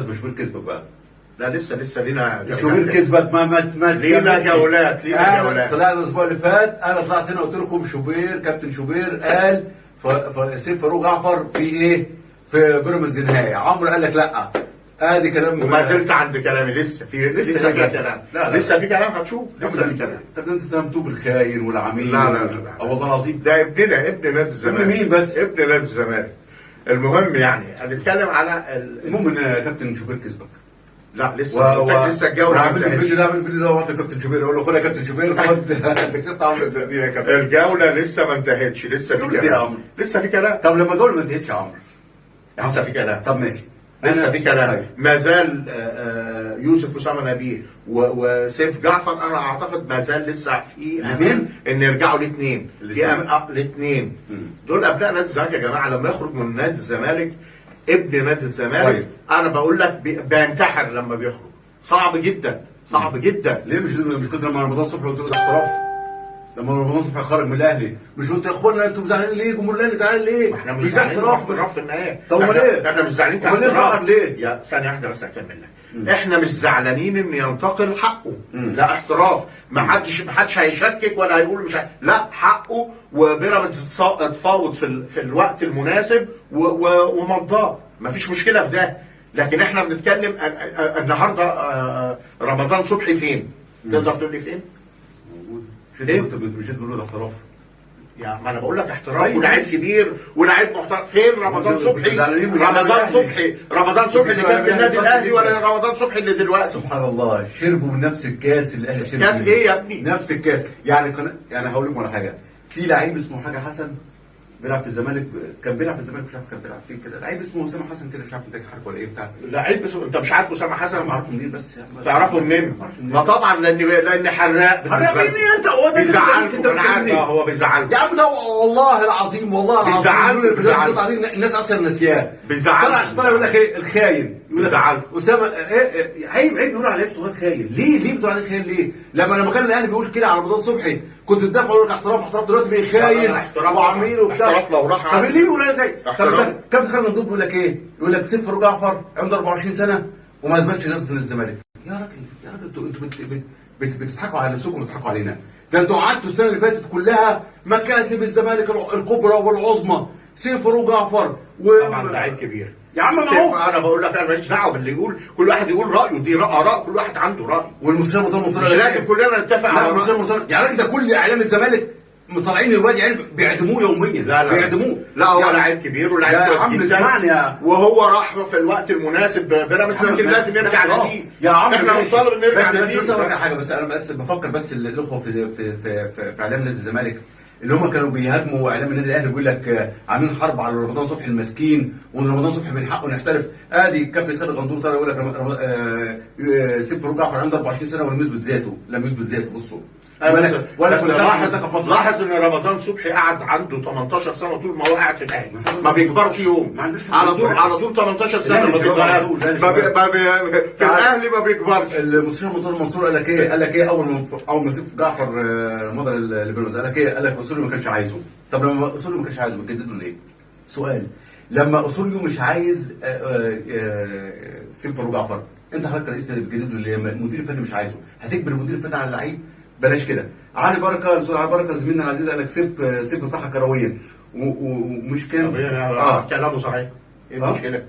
بس بشوبير كسبك بقى. لا لسه لينا شوبير كسبك، ما لينا جولات، لينا جولات. طلعنا الاسبوع اللي فات، انا طلعت هنا قلت لكم شوبير، كابتن شوبير قال سيف فاروق جعفر في ايه؟ في بيراميدز نهائي. عمرو قال لك لا، ادي كلام، وما زلت عند كلامي. لسه في لسه في كلام، لا لا. لسه في كلام، هتشوف لسه في كلام. طب انت اتهمتوه بالخاين والعميل. لا لا لا، والله العظيم ده ابننا، ابن نادي الزمالك. ابن مين بس؟ ابن نادي الزمالك. المهم يعني هنتكلم على المهم ان كابتن شوبير كسبك. لا لسه لسه الجولة. عامل الفيديو ده، عامل الفيديو ده وقت كابتن شوبير، اقول له خد يا كابتن شوبير، خد انت كسبت عمرو الدردير يا كابتن. الجولة لسه ما انتهتش، لسه في كلام، لسه في كلام. طب لما الجولة ما انتهتش يا عمرو لسه في كلام. طب ماشي، لسه في كلام. طيب. ما زال يوسف اسامة نبيه وسيف جعفر، انا اعتقد ما زال لسه في امل ان يرجعوا الاثنين، في الاثنين دول ابناء نادي الزمالك يا جماعة. لما يخرج من نادي الزمالك ابن نادي الزمالك، طيب. انا بقول لك بينتحر لما بيخرج، صعب جدا، صعب جدا. ليه مش كنت لما رمضان صبحي قلت له ده احتراف؟ لما رمضان صبحي خرج من الاهلي مش قلت يا اخوانا انتم زعلانين ليه؟ جمهور الاهلي زعلان ليه؟ ما احنا مش زعلانين، احتراف في النهاية. طب امال ايه؟ احنا مش زعلانين كاحتراف ليه؟ يا ثانية واحدة بس هكمل لك. احنا مش زعلانين ان ينتقل حقه، لا احتراف، ما حدش هيشكك ولا هيقول مش لا حقه، وبيراميدز اتفاوض في الوقت المناسب ومضاه، ما فيش مشكلة في ده. لكن احنا بنتكلم النهارده رمضان صبحي فين؟ تقدر تقول لي فين؟ موجود. مش انت بتقول ده احتراف؟ يا ما انا بقول لك احتراف ولاعيب كبير ولاعيب محترف. فين رمضان صبحي؟ رمضان صبحي، رمضان صبحي اللي كان في النادي الاهلي ولا رمضان صبحي اللي دلوقتي؟ سبحان الله، شربوا من نفس الكاس اللي الاهلي شربوا. كاس ايه يا ابني؟ نفس الكاس. يعني يعني هقول لكم على حاجة، في لعيب اسمه حاجة حسن بيلعب في الزمالك، كان بيلعب في الزمالك مش عارف كان بيلعب فين كده، لعيب اسمه اسامة حسن كده، مش عارف انتاج حرب ولا ايه بتاع. لعيب اسمه، انت مش عارف اسامة حسن؟ انا عارفه منين بس؟ تعرفه منين؟ ما طبعا لان حراق بالنسبة لك. انت هو بيزعلكم، انا عارف هو بيزعلكم يا عم ده، والله العظيم، والله العظيم بيزعلكم، الناس اصلا ناسياه. بيزعلكم. طلع يقول لك ايه؟ الخاين. بيزعلكم اسامة. ايه عيب، عيب بيقولوا على لعيب صغير خاين. ليه بتقول عليه خاين ليه؟ لما كان الاهلي بيقول كده على رمضان صبحي كنت تدافع ويقول لك احتراف احتراف، دلوقتي بقى خاين وعميل وبتاع. احتراف لو راح. طب ليه بيقول عليه؟ طب استنى، كابتن خالد مندوب بيقول لك ايه؟ يقول لك سيف فاروق جعفر عنده 24 سنة وما اثبتش ذاته في الزمالك. يا راجل يا راجل، انتوا بتضحكوا على نفسكم وبتضحكوا علينا. ده انتوا قعدتوا السنة اللي فاتت كلها مكاسب الزمالك الكبرى والعظمى، سيف فاروق جعفر طبعا لعيب كبير يا عم. ما هو انا بقول لك انا ماليش دعوه باللي يقول، كل واحد يقول رايه، دي اراء، كل واحد عنده راي. والمستشار مرتضى منصور مش لازم كلنا نتفق على راي. يعني راجل ده كل اعلام الزمالك مطلعين الواد، يعني بيعدموه يوميا. لا لا بيعدموه. لا هو يعني لعيب كبير ولاعيب كويس جدا، وهو راح في الوقت المناسب بيراميدز، لكن لازم يرجع لدي يا عم. احنا بنطالب ان يرجع لدي. بس اقول لك على حاجة، بس انا بس بفكر بس الاخوة في في في في اعلام نادي الزمالك اللي هم كانوا بيهاجموا اعلام النادي الاهلي، بيقول لك عاملين حرب على رمضان صبحي المسكين، وان رمضان صبحي من حقه نحترف. ادي كابتن خالد غندور طلع يقول لك سيف فاروق جعفر عنده 24 سنة ولم يثبت ذاته، لم يثبت ذاته. بصوا ولا لاحظ ان رمضان صبحي قعد عنده 18 سنة طول ما هو قاعد في الاهلي، ما بيكبرش يوم، على طول على طول 18 سنة ما بيكبرش في الاهلي، ما بيكبرش. المستشار مرتضى منصور قال لك ايه؟ قال لك ايه اول ما سيف جعفر مضى لبيراميدز؟ قال لك ايه؟ قال لك اسوريو ما كانش عايزه. طب لما اسوريو ما كانش عايزه بتجدد له ليه؟ سؤال. لما اسوريو مش عايز سيف فاروق جعفر، انت حضرتك رئيس نادي بتجدد له ليه؟ المدير الفني مش عايزه، هتجبر المدير الفني على اللعيب؟ بلاش كده. علي بركة، الاستاذ علي بركة زميلنا العزيز، قال لك سيف ارتاح كرويا ومش كان كلامه صحيح. ايه المشكلة؟